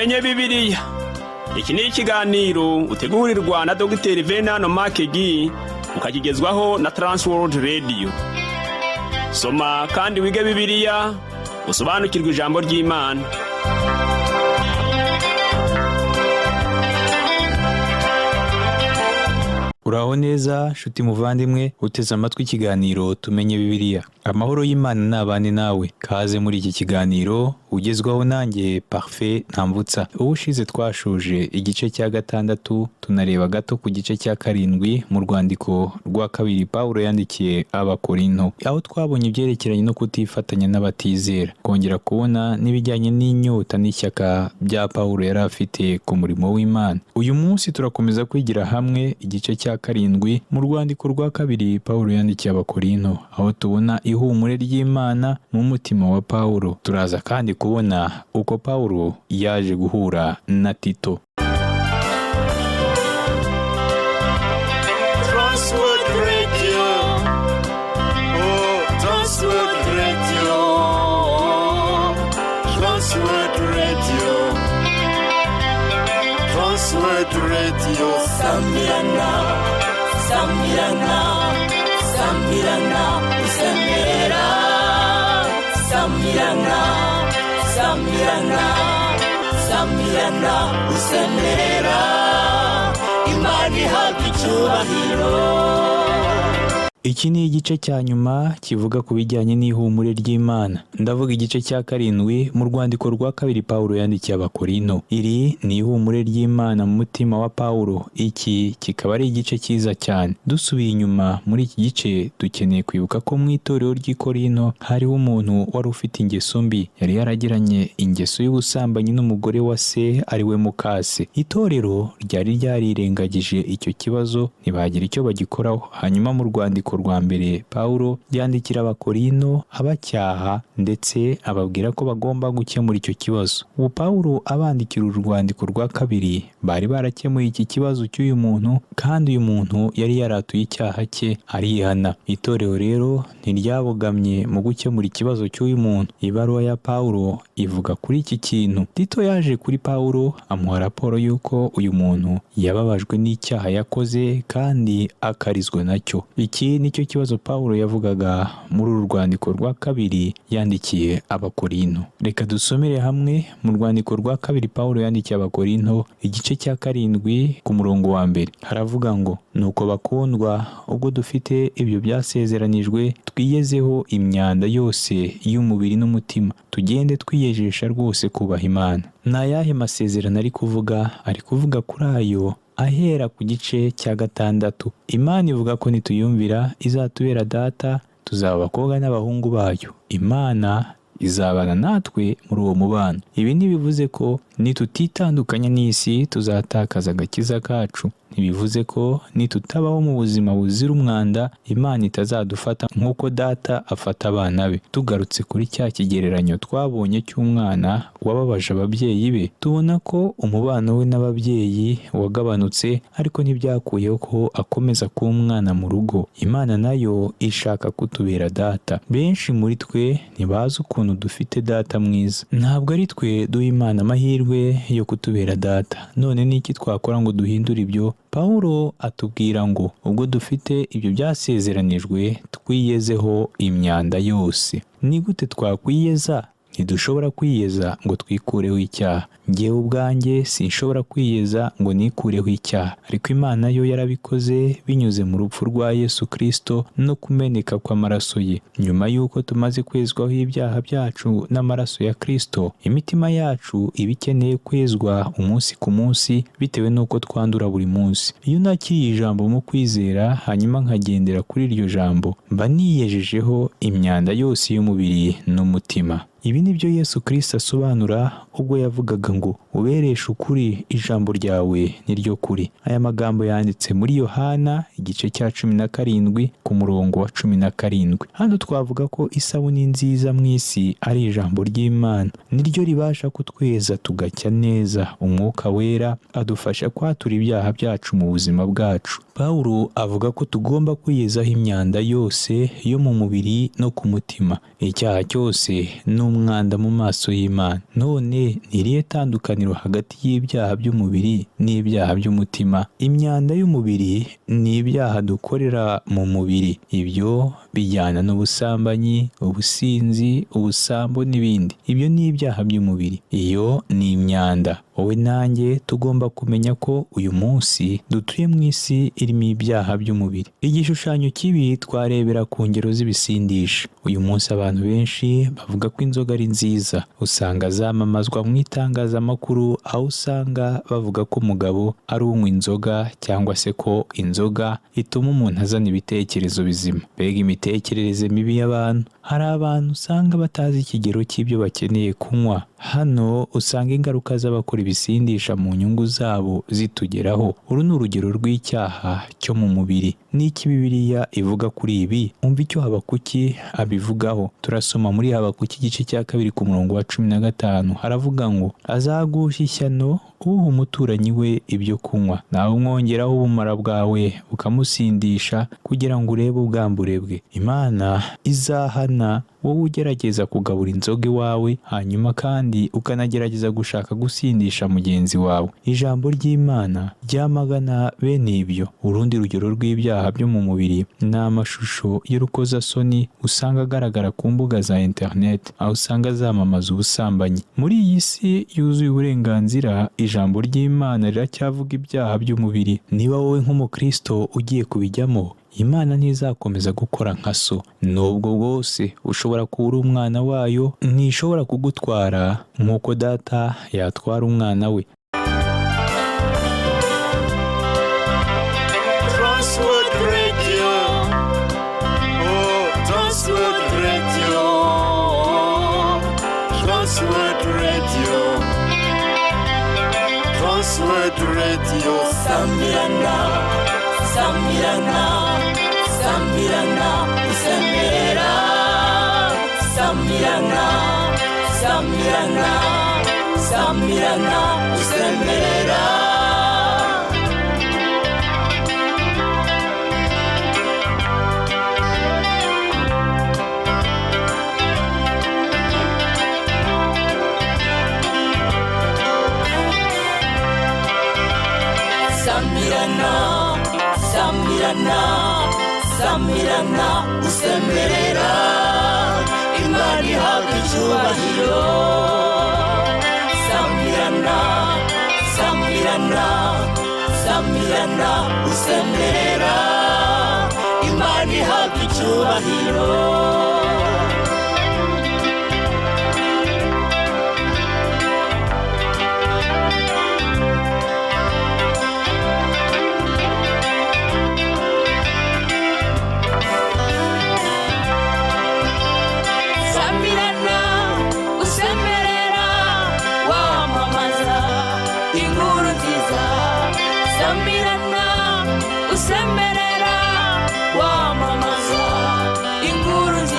Tumenye Bibiliya. Iki ni ikiganiro utegurirwa na Dogiteri Venano Makegi, ukakigezwaho na Transworld Radio. Soma kandi wige Bibiliya, usobanukirwe ijambo ry'Imana. Uraho neza nshuti muvandimwe uteze amatwi ikiganiro Tumenye Bibiliya. Amahoro y'Imana nabane nawe. Kaze muri iki kiganiro ugezwaho nanjye Parfait Ntambutsa. Ubushize twashoje igice cya gatandatu, tunareba gato ku gice cya karindwi mu rwandiko rwa kabiri Pawulo yandikiye Abakorinto, aho twabonye ibyerekeranye no kutifatanya n'abatizera, kongera kubona n'ibijyanye n'inyota n'ishyaka bya Pawulo yari afite ku murimo w'Imana. Uyu munsi turakomeza kwigira hamwe igice cya karindwi mu rwandiko rwa kabiri Pawulo yandikiye Abakorinto, aho tubona ihumure ry'Imana mu mutima wa Pawulo. Turaza kandi kubona uko Pawulo yaje guhura na Tito. Transworld Radio. Oh, Transworld Radio. Transworld Radio. Transworld Radio. Sambirana, sambirana, sambirana, usemerera. Sambirana, sambirana, sambirana, usemerera. Imana ihabwa icyubahiro. Iki ni igice cya nyuma kivuga ku bijyanye n'ihumure ry'Imana. Ndavuga igice cya karindwi mu rwandiko rwa kabiri Pawulo yandikiye Abakorinto. Iri ni ihumure ry'Imana mu mutima wa Pawulo. Iki kikaba ari igice cyiza cyane. Dusubiye inyuma muri iki gice, dukeneye kwibuka ko mu itorero ry'i Korinto hariho umuntu wari ufite ingeso mbi. Yari yaragiranye ingeso y'ubusambanyi n'umugore wa se, ari we mukase. Itorero ryari ryarirengagije icyo kibazo, ntibagira icyo bagikoraho. Hanyuma mu rwandiko rwa mbere Pawulo yandikira Abakorinto abacyaha ndetse ababwira ko bagomba gukemura icyo kibazo. Ubu Pawulo abandikira uru rwandiko rwa kabiri, bari barakemuye iki kibazo cy'uyu muntu, kandi uyu muntu yari yaratuye icyaha cye arihana. Itorero rero ntiryabogamye mu gukemura ikibazo cy'uyu muntu. Ibaruwa ya Pawulo ivuga kuri iki kintu. Tito yaje kuri Pawulo amuha raporo y'uko uyu muntu yababajwe n'icyaha yakoze kandi akarizwa nacyo. Iki nicyo kibazo Pawulo yavugaga muri uru rwandiko rwa kabiri yandikiye Abakorinto. Reka dusomere hamwe mu rwandiko rwa kabiri Pawulo yandikiye Abakorinto, igice cya karindwi ku murongo wa mbere. Haravuga ngo: "Nuko bakundwa, ubwo dufite ibyo byasezeranijwe, twiyezeho imyanda yose y'umubiri n'umutima, tugende twiyejesha rwose kubaha Imana." Ni ayahe masezerano ari kuvuga? Ari kuvuga kuri ayo ahera ku gice cya gatandatu. Imana ivuga ko nituyumvira izatubera data, tuzaba abakobwa n'abahungu bayo. Imana izabana natwe muri uwo mubano. Ibi ntibivuze ko nitutitandukanya n'isi tuzatakaza agakiza kacu. Ntibivuze ko nitutabaho mu buzima buzira umwanda Imana itazadufata nk'uko data afata abana be. Tugarutse kuri cya kigereranyo twabonye cy'umwana wababaje ababyeyi be, tubona ko umubano we n'ababyeyi wagabanutse, ariko ntibyakuyeho ko akomeza kuba umwana mu rugo. Imana nayo ishaka kutubera data. Benshi muri twe ntibazi ukuntu dufite data mwiza. Ntabwo ari twe duha Imana amahirwe yo kutubera data. None ni iki twakora ngo duhindure ibyo? Pawulo atubwira ngo ubwo dufite ibyo byasezeranijwe, twiyezeho imyanda yose. Ni gute twakwiyeza? Ntidushobora kwiyeza ngo twikureho icyaha. Njyewe ubwanjye sinshobora kwiyeza ngo nikureho icyaha, ariko Imana yo yarabikoze binyuze mu rupfu rwa Yesu Kristo no kumeneka kw'amaraso ye. Nyuma y'uko tumaze kwezwaho ibyaha byacu n'amaraso ya Kristo, imitima yacu iba ikeneye kwezwa umunsi ku munsi bitewe n'uko twandura buri munsi. Iyo nakiriye ijambo mu kwizera hanyuma nkagendera kuri iryo jambo, mba niyejejeho imyanda yose y'umubiri n'umutima. Ibi ni byo Yesu Kristo asobanura ubwo yavugaga ngo: "Ubereshe ukuri, ijambo ryawe ni ryo kuri." Aya magambo yanditse muri Yohana igice cya 17 ku murongo wa 17. Hano twavuga ko isabuni nziza mu isi ari ijambo ry'Imana. Niryo ribasha kutweza tugacya neza. Umwuka Wera adufasha kwatura ibyaha byacu mu buzima bwacu. Pawulo avuga ko tugomba kwiyezaho imyanda yose yo mu mubiri no ku mutima. Icyaha cyose ni umwanda mu maso y'Imana. None ni irihe tandukaniro hagati y'ibyaha by'umubiri n'ibyaha by'umutima? Imyanda y'umubiri ni ibyaha dukorera mu mubiri. Ibyo bijyana n'ubusambanyi, ubusinzi, ubusambo n'ibindi. Ibyo ni ibyaha by'umubiri. Iyo ni imyanda. Wowe nanjye tugomba kumenya ko uyu munsi dutuye mu isi irimo ibyaha by'umubiri. Igishushanyo kibi twarebera ku ngero z'ibisindisha. Uyu munsi abantu benshi bavuga ko inzoga ari nziza. Usanga zamamazwa mu itangazamakuru, aho usanga bavuga ko umugabo ari unywa inzoga cyangwa se ko inzoga ituma umuntu azana ibitekerezo bizima. Mbega imitekerereze mibi y'abantu! Hari abantu usanga batazi ikigero cy'ibyo bakeneye kunywa. Hano usanga ingaruka z'abakora ibisindisha mu nyungu zabo zitugeraho. Uru ni urugero rw'icyaha cyo mu mubiri. N'iki Bibiliya ivuga kuri ibi? Umva icyo Habakuki abivugaho. Turasoma muri Habakuki igice cya 2 ku murongo wa 15. Haravuga ngo: azagusha ishyano uha umuturanyi we ibyo kunywa, nawe umwongeraho ubumara bwawe bukamusindisha, kugira ngo urebe ubwambure bwe. Imana izahana wowe ugerageza kugabura inzoga iwawe, hanyuma kandi ukanagerageza gushaka gusindisha mugenzi wawe. Ijambo ry'Imana ryamagana bene ibyo. Urundi rugero rw'ibyaha byo mu mubiri ni amashusho y'urukozasoni usanga agaragara ku mbuga za interineti, aho usanga zamamaza ubusambanyi. Muri iyi si yuzuye uburenganzira, ijambo ry'Imana riracyavuga ibyaha by'umubiri. Niba wowe nk'umukristo ugiye kubijyamo, Imana ntizakomeza gukora nka so. Nubwo bwose ushobora kuba uri umwana wayo, ntishobora kugutwara nk'uko data yatwara umwana we. Transworld Radio. Oh, Transworld Radio. Transworld Radio. Transworld Radio. Samirana, Samirana, Samirana, usemerera. Samirana, Samirana, Samirana, usemerera. Samirana, Samirana, Samirana, usemerera. Imana ihabwa icyubahiro. Samirana, Samirana, Samirana, usemerera. Imana ihabwa icyubahiro. Samirana, usemerera, wamamaza inkuru nziza. Samirana, usemerera, wamamaza inkuru nziza.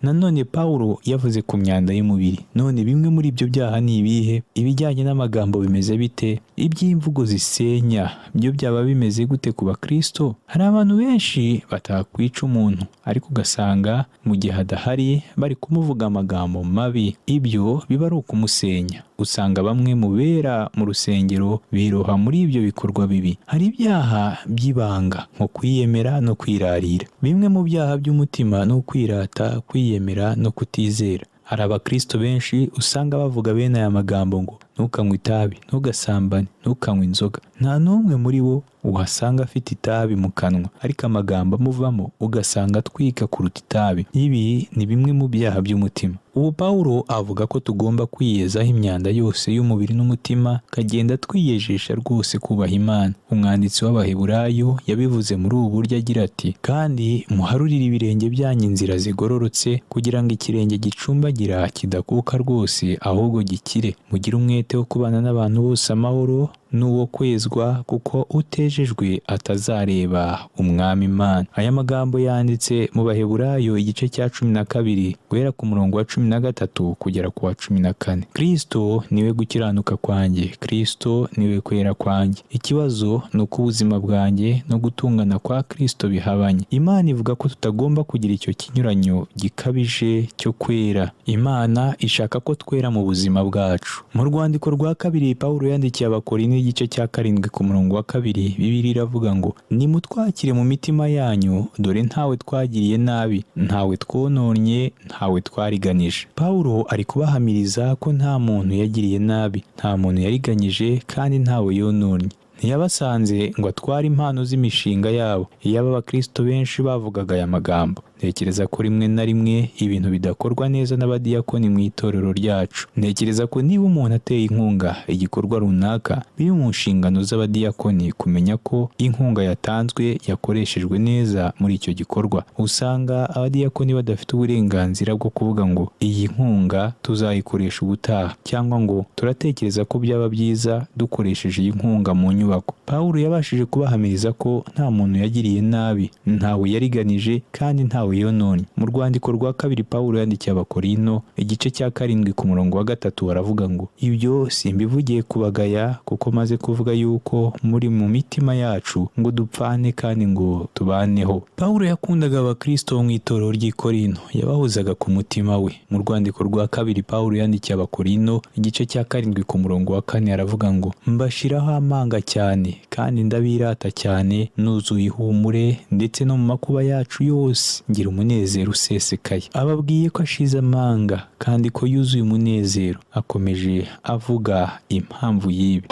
Nanone Pawulo yavuze ku myanda y'umubiri. None bimwe muri ibyo byaha ni ibihe? Ibijyanye n'amagambo bimeze bite? Iby'imvugo zisenya byo byaba bimeze gute ku bakristo? Hari abantu benshi batakwica umuntu, ariko ugasanga mu gihe adahari bari kumuvuga amagambo mabi. Ibyo biba ari ukumusenya. Usanga bamwe mu bera mu rusengero biroha muri ibyo bikorwa bibi. Hari ibyaha by'ibanga nko kwiyemera no kwirarira. Bimwe mu byaha by'umutima ni ukwirata, kwiyemera no kutizera. Hari abakristo benshi usanga bavuga bene aya magambo ngo ntukanywe itabi, ntugasambane, ntukanywe inzoga. Nta n'umwe muri bo uhasanga afite itabi mu kanwa, ariko amagambo amuvamo ugasanga atwika kuruta itabi. Ibi ni bimwe mu byaha by'umutima. Ubu Pawulo avuga ko tugomba kwiyezaho imyanda yose y'umubiri n'umutima, akagenda twiyejesha rwose kubaha Imana. Umwanditsi w'Abaheburayo yabivuze muri ubu buryo agira ati: kandi muharurire ibirenge byanyu inzira zigororotse, kugira ngo ikirenge gicumbagira kidakuka rwose, ahubwo gikire. Mugire umwete wo kubana n'abantu bose amahoro n'uwo kwezwa, kuko utejejwe atazareba Umwami Imana. Aya magambo yanditse mu Baheburayo igice cya 12 guhera ku murongo wa 13 kugera ku wa 14. Kristo niwe gukiranuka kwanjye, Kristo niwe kwera kwanjye. Ikibazo ni uko ubuzima bwanjye no gutungana kwa Kristo bihabanye. Imana ivuga ko tutagomba kugira icyo kinyuranyo gikabije cyo kwera. Imana ishaka ko twera mu buzima bwacu. Mu rwandiko rwa kabiri Pawulo yandikiye Abakorinto igice cya 7 ku murongo wa 2, Bibiliya iravuga ngo: nimutwakire mu mitima yanyu, dore ntawe twagiriye nabi, ntawe twononnye, ntawe twariganije. Pawulo ari kubahamiriza ko nta muntu yagiriye nabi, nta muntu yariganyije, kandi ntawe yononnye. Ntiyabasanze ngo atware impano z'imishinga yabo. Iyaba abakristo benshi bavugaga aya magambo. Ntekereza ko rimwe na rimwe ibintu bidakorwa neza n'abadiyakoni mu itorero ryacu. Ntekereza ko niba umuntu ateye inkunga igikorwa runaka, biri mu nshingano z'abadiyakoni kumenya ko inkunga yatanzwe yakoreshejwe neza muri icyo gikorwa. Usanga abadiyakoni badafite uburenganzira bwo kuvuga ngo iyi nkunga tuzayikoresha ubutaha, cyangwa ngo turatekereza ko byaba byiza dukoresheje iyi nkunga mu nyubako. Pawulo yabashije kubahamiriza ko nta muntu yagiriye nabi, ntawe yariganije, kandi ntawe yononnye. Mu rwandiko rwa kabiri Pawulo yandikiye Abakorinto igice cya 7 ku murongo wa 3 baravuga ngo: ibyo simbivugiye kubagaya, kuko maze kuvuga yuko muri mu mitima yacu ngo dupfane kandi ngo tubaneho. Pawulo yakundaga abakristo mu itorero ry'i Korinto, yabahuzaga ku mutima we. Mu rwandiko rwa kabiri Pawulo yandikiye Abakorinto igice cya 7 ku murongo wa 4 aravuga ngo: mbashiraho amanga cyane kandi ndabirata cyane, nuzuye ihumure, ndetse no mu makuba yacu yose ngira umunezero usesekaye. Ababwiye ko ashize amanga kandi ko yuzuye umunezero. Akomeje avuga impamvu y'ibi.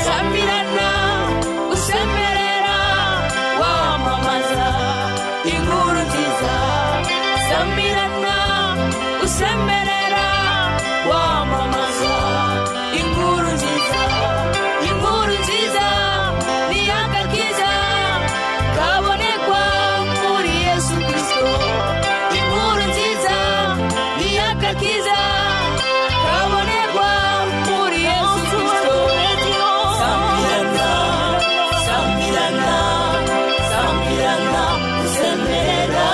Samirana usemerera wamamaza inkuru nziza. Samirana usemerera wamamaza inkuru nziza. Inkuru nziza ni agakiza kabonekwa muri Yesu Kristo. Inkuru nziza ni agakiza kabonekwa muri Yesu Kristo. Samirana, samirana, samirana usemerera.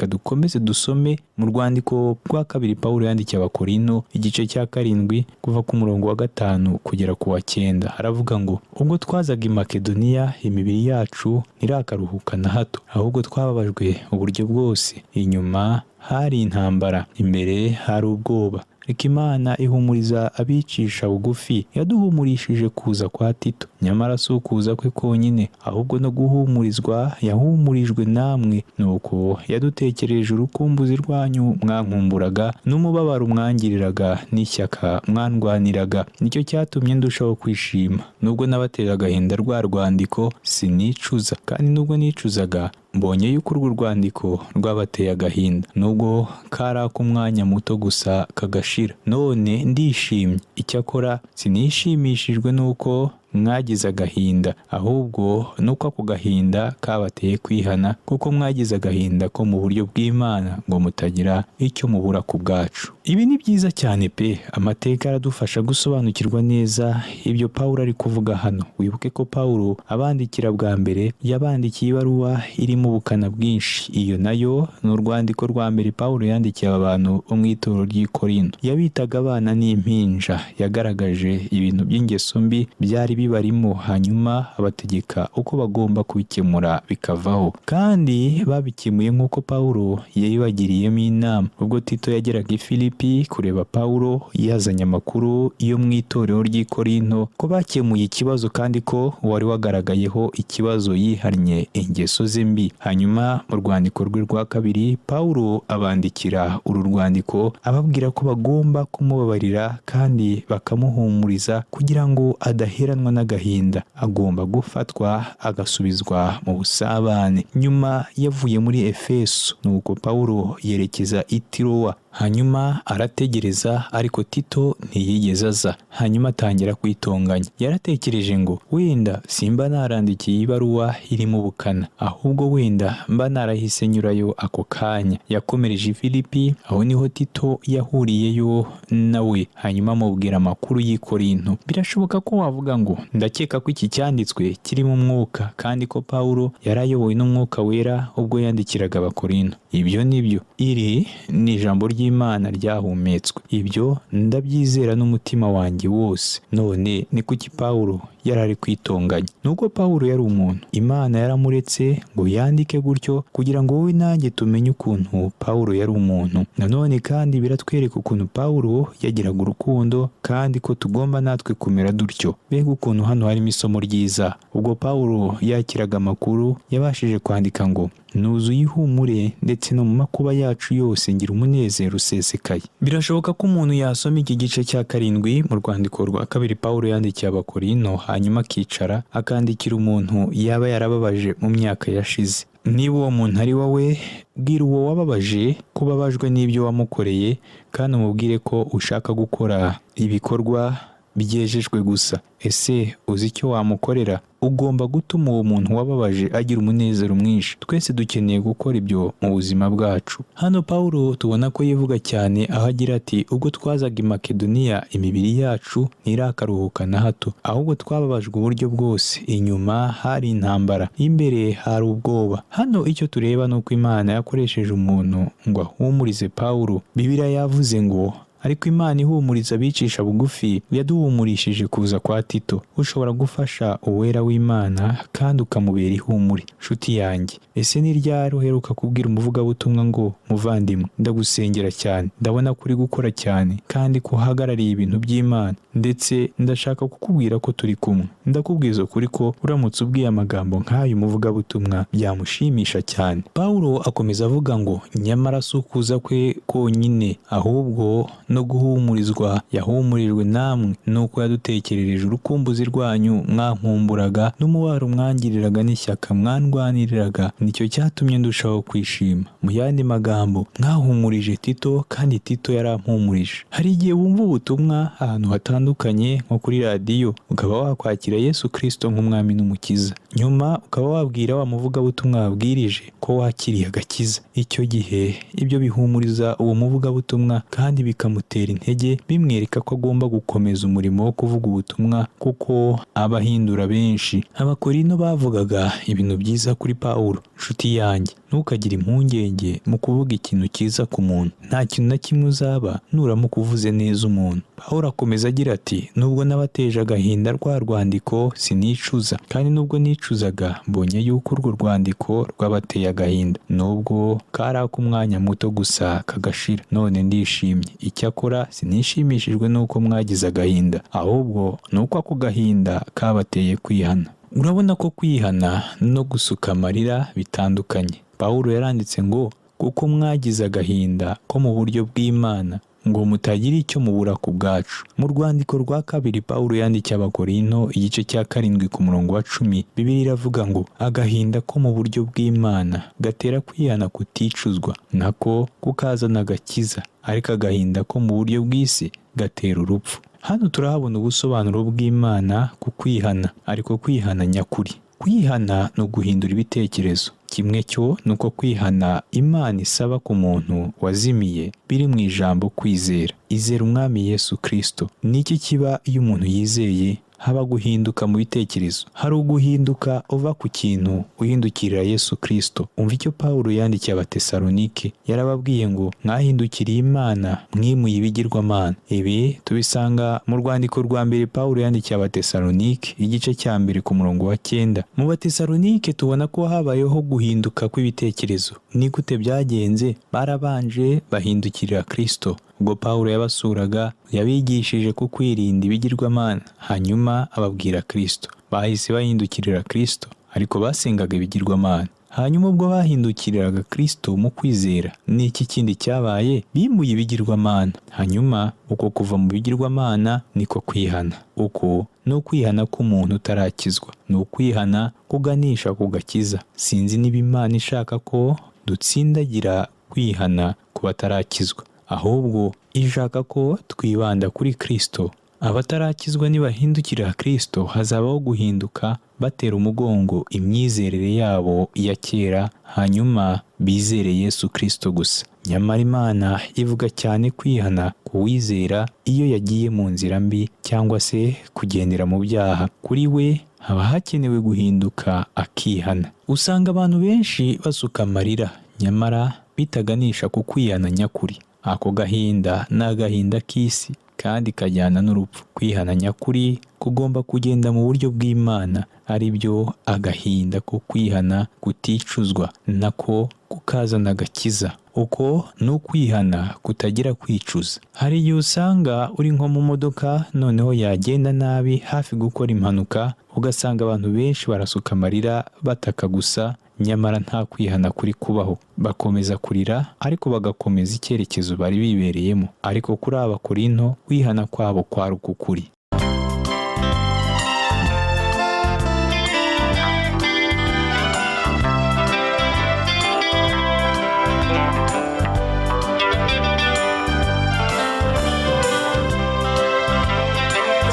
Reka dukomeze dusome mu rwandiko rwa kabiri Pawulo yandikiye Abakorinto, igice cya 7, kuva ku murongo wa 5 kugera ku wa 9. Haravuga ngo: ubwo twazaga i Makedoniya, imibiri yacu ntirakaruhuka na hato, ahubwo twababajwe uburyo bwose. Inyuma hari intambara, imbere hari ubwoba. Reka Imana ihumuriza abicisha bugufi, yaduhumurishije kuza kwa Tito. Nyamara si ukuza kwe konyine, ahubwo no guhumurizwa yahumurijwe namwe. Nuko yadutekereje urukumbuzi rwanyu mwankumburaga, n'umubabaro mwangiriraga, n'ishyaka mwandwaniraga. Nicyo cyatumye ndushaho kwishima. Nubwo nabatera agahinda rwa rwandiko, sinicuza. Kandi nubwo nicuzaga, mbonye yuko urwo rwandiko rwabateye agahinda, nubwo kari ak'umwanya muto gusa kagashira. None ndishimye. Icyakora sinishimishijwe n'uko mwagize agahinda, ahubwo nuko ako gahinda kabateye kwihana, kuko mwagize agahinda ko mu buryo bw'Imana, ngo mutagira icyo mubura ku bwacu. Ibi ni byiza cyane pe. Amateka aradufasha gusobanukirwa neza ibyo Pawulo ari kuvuga hano. Wibuke ko Pawulo abandikira bwa mbere yabandikiye ibaruwa irimo ubukana bwinshi. Iyo nayo ni urwandiko rwa mbere Pawulo yandikiye aba bantu bo mu itorero ry'i Korinto. Yabitaga abana n'impinja. Yagaragaje ibintu by'ingeso mbi byari bibarimo, hanyuma abategeka uko bagomba kubikemura bikavaho. Kandi babikemuye nk'uko Pawulo yabibagiriyemo inama. Ubwo Tito yageraga i Filipi kureba Pawulo, yazanye amakuru yo mu itorero ry'i Korinto ko bakemuye ikibazo, kandi ko wari wagaragayeho ikibazo yihannye ingeso ze mbi. Hanyuma mu rwandiko rwe rwa kabiri, Pawulo abandikira uru rwandiko ababwira ko bagomba kumubabarira kandi bakamuhumuriza kugira ngo adaheranwa n'agahinda. Agomba gufatwa agasubizwa mu busabane. Nyuma yavuye muri Efeso, nuko Pawulo yerekeza i Tirowa. Hanyuma arategereza, ariko Tito ntiyigeze aza. Hanyuma atangira kwitonganya. Yaratekereje ngo: wenda simba narandikiye ibaruwa irimo ubukana, ahubwo wenda mba narahise nyurayo ako kanya. Yakomereje i Filipi, aho niho Tito yahuriyeyo nawe, hanyuma amubwira amakuru y'i Korinto. Birashoboka ko wavuga ngo: ndakeka ko iki cyanditswe kirimo umwuka, kandi ko Pawulo yari ayobowe n'umwuka wera ubwo yandikiraga Abakorinto. Ibyo nibyo. Iri ni ijambo ry'Imana ryahumetswe. Ibyo ndabyizera n'umutima wanjye wose. None ni kuki Pawulo yari ari kwitonganya? Nubwo Pawulo yari umuntu, Imana yaramuretse ngo yandike gutyo kugira ngo wowe nanjye tumenye ukuntu Pawulo yari umuntu. Nanone kandi biratwereka ukuntu Pawulo yagiraga urukundo, kandi ko tugomba natwe kumera dutyo. Mbega ukuntu hano harimo isomo ryiza. Ubwo Pawulo yakiraga amakuru, yabashije kwandika ngo: nuzuye ihumure, ndetse no mu makuba yacu yose ngira umunezero usesekaye. Birashoboka ko umuntu yasoma iki gice cya 7 mu rwandiko rwa kabiri Pawulo yandikiye Abakorinto, hanyuma akicara akandikira umuntu yaba yarababaje mu myaka yashize. Niba uwo muntu ari wowe, bwira uwo wababaje ko ubabajwe n'ibyo wamukoreye, kandi umubwire ko ushaka gukora ibikorwa byejejwe gusa. Ese uzi icyo wamukorera? Ugomba gutuma uwo muntu wababaje agira umunezero mwinshi. Twese dukeneye gukora ibyo mu buzima bwacu. Hano Pawulo tubona ko yivuga cyane, aho agira ati: ubwo twazaga i Makedoniya, imibiri yacu ntirakaruhuka na hato, ahubwo twababajwe uburyo bwose. Inyuma hari intambara, imbere hari ubwoba. Hano icyo tureba ni uko Imana yakoresheje umuntu ngo ahumurize Pawulo. Bibiliya yavuze ngo: ariko Imana ihumuriza abicisha bugufi yaduhumurishije kuza kwa Tito. Ushobora gufasha uwera w'Imana kandi ukamubera ihumure. Nshuti yanjye, ese ni ryari uheruka kubwira umuvugabutumwa ngo: muvandimwe, ndagusengera cyane, ndabona ko uri gukora cyane kandi ko uhagarariye ibintu by'Imana, ndetse ndashaka kukubwira ko turi kumwe. Ndakubwiza ukuri ko uramutse ubwiye amagambo nk'ayo umuvugabutumwa byamushimisha cyane. Pawulo akomeza avuga ngo: nyamara si ukuza kwe konyine, ahubwo no guhumurizwa yahumurijwe namwe, nuko yadutekerereje urukumbuzi rwanyu mwankumburaga, n'umubabaro mwangiriraga, n'ishyaka mwandwaniriraga. Nicyo cyatumye ndushaho kwishima. Mu yandi magambo, mwahumurije Tito, kandi Tito yarampumurije. Hari igihe wumva ubutumwa ahantu hatandukanye hatandukanye nko kuri radiyo, ukaba wakwakira Yesu Kristo nk'umwami n'umukiza. Nyuma ukaba wabwira wa muvugabutumwa wabwirije ko wakiriye agakiza. Icyo gihe ibyo bihumuriza uwo muvugabutumwa kandi bikamutera intege, bimwereka ko agomba gukomeza umurimo wo kuvuga ubutumwa kuko aba ahindura benshi. Abakorinto bavugaga ibintu byiza kuri Pawulo. Nshuti yanjye, ntukagire impungenge mu kuvuga ikintu cyiza ku muntu. Nta kintu na kimwe uzaba nuramuka uvuze neza umuntu. Pawulo akomeza agira ati: nubwo nabateje agahinda rwa rwandiko sinicuza, kandi nubwo nicuzaga mbonye yuko urwo rwandiko rwabateye agahinda, nubwo kari ak'umwanya muto gusa kagashira. None ndishimye. Icyakora sinishimishijwe n'uko mwagize agahinda, ahubwo ni uko ako gahinda kabateye kwihana. Urabona ko kwihana no gusuka amarira bitandukanye. Pawulo yaranditse ngo: kuko mwagize agahinda ko mu buryo bw'Imana, ngo mutagira icyo mubura ku bwacu. Mu rwandiko rwa kabiri Pawulo yandikiye Abakorinto, igice cya 7 ku murongo wa 10, Bibiliya iravuga ngo: agahinda ko mu buryo bw'Imana gatera kwihana kuticuzwa, nako kukazana agakiza, ariko agahinda ko mu buryo bw'isi gatera urupfu. Hano turahabona ubusobanuro bw'Imana ku kwihana, ariko kwihana nyakuri. Kwihana ni uguhindura ibitekerezo. Kimwe cyo ni uko kwihana Imana isaba ku muntu wazimiye biri mu ijambo kwizera. Izera Umwami Yesu Kristo. Niki kiba iyo umuntu yizeye? Haba guhinduka mu bitekerezo. Hari uguhinduka uva ku kintu uhindukirira Yesu Kristo. Umva icyo Pawulo yandikiye Abatesalonike. Yarababwiye ngo: mwahindukiriye Imana, mwimuye ibigirwamana. Ibi tubisanga mu rwandiko rwa mbere Pawulo yandikiye Abatesalonike, igice cya 2 ku murongo wa 9. Mu Batesalonike tubona ko habayeho guhinduka kw'ibitekerezo. Ni gute byagenze? Barabanje bahindukirira Kristo. Ubwo Pawulo yabasuraga, yabigishije ku kwirinda ibigirwamana, hanyuma ababwira Kristo. Bahise bahindukirira Kristo, ariko basengaga ibigirwamana. Hanyuma ubwo bahindukiriraga Kristo mu kwizera, ni iki kindi cyabaye? Bimuye ibigirwamana. Hanyuma uko kuva mu bigirwamana niko kwihana. Uko ni ukwihana k'umuntu utarakizwa, ni ukwihana kuganisha ku gakiza. Sinzi niba Imana ishaka ko dutsindagira kwihana ku batarakizwa, ahubwo ishaka ko twibanda kuri Kristo. Abatarakizwa nibahindukira Kristo, hazabaho guhinduka batera umugongo imyizerere yabo ya kera, hanyuma bizere Yesu Kristo gusa. Nyamara Imana ivuga cyane kwihana kuwizera iyo yagiye mu nzira mbi cyangwa se kugendera mu byaha. Kuri we haba hakenewe guhinduka akihana. Usanga abantu benshi basuka amarira, nyamara bitaganisha ku kwihana nyakuri. Ako gahinda ni agahinda k'isi kandi kajyana n'urupfu. Kwihana nyakuri kugomba kugenda mu buryo bw'Imana, ari byo agahinda ko kwihana kuticuzwa, nako kukazana agakiza. Uko ni ukwihana kutagira kwicuza. Hari igihe usanga uri nko mu modoka, noneho yagenda nabi hafi gukora impanuka, ugasanga abantu benshi barasuka amarira bataka gusa, nyamara nta kwihana kuri kubaho. Bakomeza kurira ariko bagakomeza icyerekezo bari bibereyemo. Ariko kuri Abakorinto kwihana kwabo kwari ukukuri.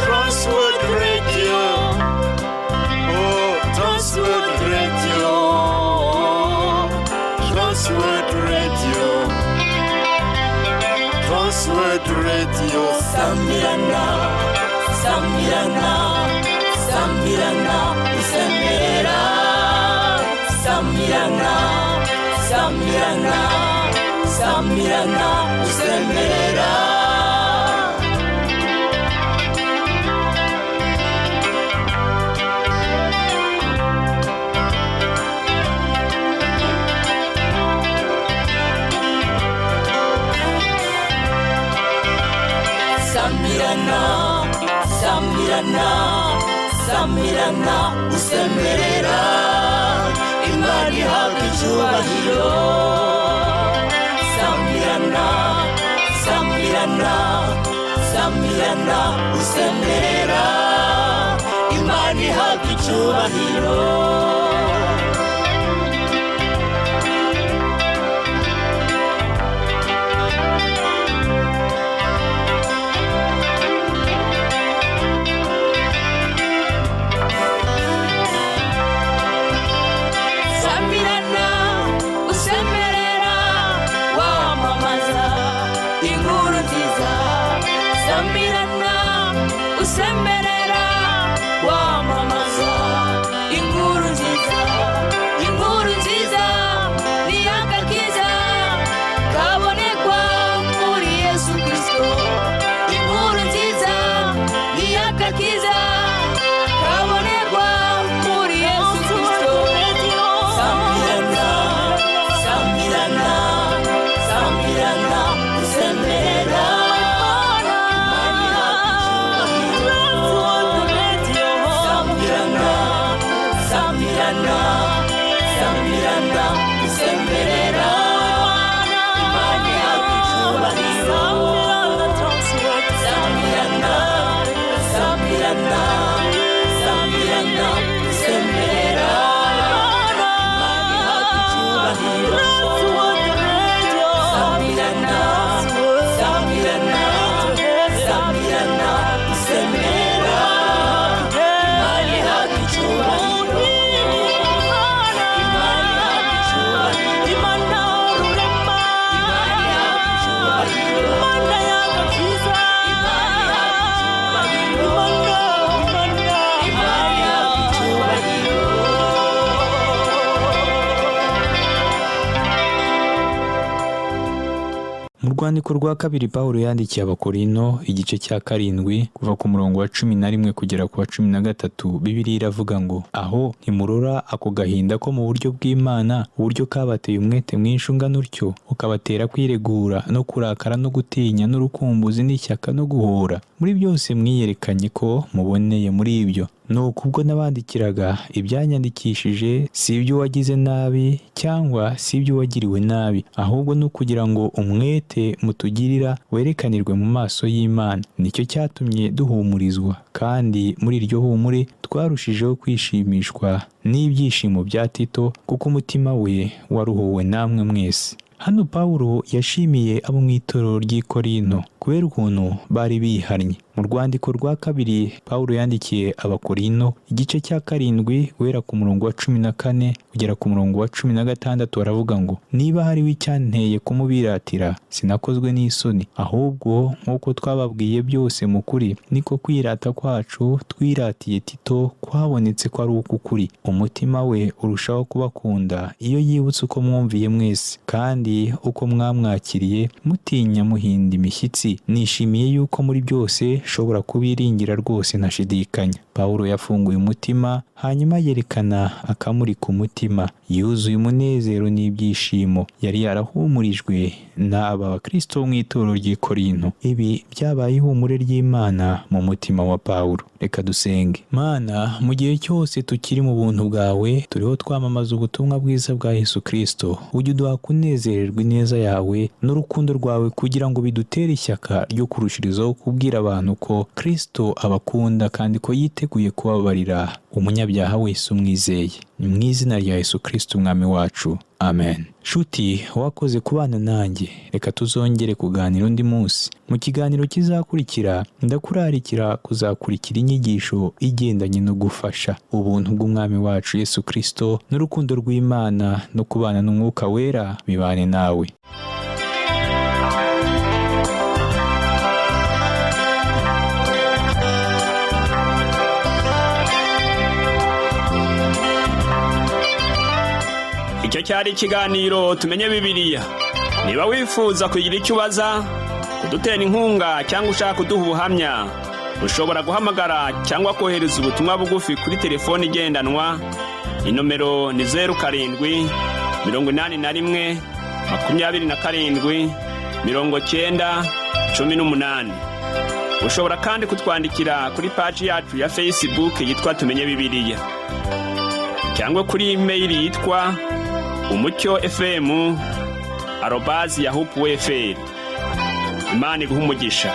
Transworld Radio. Oh, Transworld Radio. Transworld Radio. Transworld Radio. Samirana, Samirana, Samirana, usemerera. Samirana, Samirana, Samirana, usemerera. Samirana, Samirana, Samirana, usemerera. Imana ihabwa icyubahiro. Samirana, Samirana, Samirana, usemerera. Imana ihabwa icyubahiro. Urwandiko rwa kabiri Pawulo yandikiye Abakorinto, igice cya 7, kuva ku murongo wa 11 kugera ku wa 13, Bibiliya iravuga ngo: aho ntimurora ako gahinda ko mu buryo bw'Imana, uburyo kabateye umwete mwinshi ungana utyo, ukabatera kwiregura no kurakara no gutinya n'urukumbuzi n'ishyaka no guhora. Muri byose mwiyerekanye ko muboneye muri ibyo. Nuko ubwo nabandikiraga ibyanyandikishije, si ibyo wagize nabi cyangwa si ibyo wagiriwe nabi, ahubwo ni ukugira ngo umwete mutugirira werekanirwe mu maso y'Imana. Nicyo cyatumye duhumurizwa, kandi muri iryo humure twarushijeho kwishimishwa n'ibyishimo bya Tito, kuko umutima we waruhuwe namwe mwese. Hano Pawulo yashimiye abo mu itorero ry'i Korinto kubera ukuntu bari bihannye. Mu rwandiko rwa kabiri Pawulo yandikiye Abakorinto, igice cya 7, guhera ku murongo wa 14 kugera ku murongo wa 16, baravuga ngo: niba hariho icyanteye kumubiratira, sinakozwe n'isoni, ahubwo nk'uko twababwiye byose mu kuri, niko kwirata kwacu twiratiye Tito kwabonetse ko ari uk'ukuri. Umutima we urushaho kubakunda iyo yibutse uko mwumviye mwese, kandi uko mwamwakiriye mutinya muhinda imishyitsi. Nishimiye yuko muri byose nshobora kubiringira rwose ntashidikanya. Pawulo yafunguye umutima, hanyuma yerekana akamuri ku mutima, yuzuye umunezero n'ibyishimo. Yari yarahumurijwe n'aba bakristo mu itorero ry'i Korinto. Ibi byabaye ihumure ry'Imana mu mutima wa Pawulo. Reka dusenge. Mana, mu gihe cyose tukiri mu buntu bwawe, turiho twamamaza ubutumwa bwiza bwa Yesu Kristo. Ujye uduha kunezererwa ineza yawe n'urukundo rwawe, kugira ngo bidutere ishyaka ryo kurushirizaho kubwira abantu ko Kristo abakunda kandi ko yiteguye kubabarira umunyabyaha wese umwizeye. Ni mu izina rya Yesu Kristo umwami wacu, amen. Shuti, wakoze kubana nanjye. Reka tuzongere kuganira undi munsi. Mu kiganiro kizakurikira, ndakurarikira kuzakurikira inyigisho igendanye no gufasha. Ubuntu bw'umwami wacu Yesu Kristo n'urukundo rw'Imana no kubana n'Umwuka Wera bibane nawe. Icyo cyari ikiganiro Tumenye Bibiliya. Niba wifuza kugira icyo ubaza, kudutera inkunga cyangwa ushaka kuduha ubuhamya, ushobora guhamagara cyangwa kohereza ubutumwa bugufi kuri telefoni igendanwa. Inomero ni 07 81 27 90 18. Ushobora kandi kutwandikira kuri paji yacu ya Facebook yitwa Tumenye Bibiliya, cyangwa kuri imeyili yitwa umucyo fm@yahoo.fr. Imana iguhe umugisha.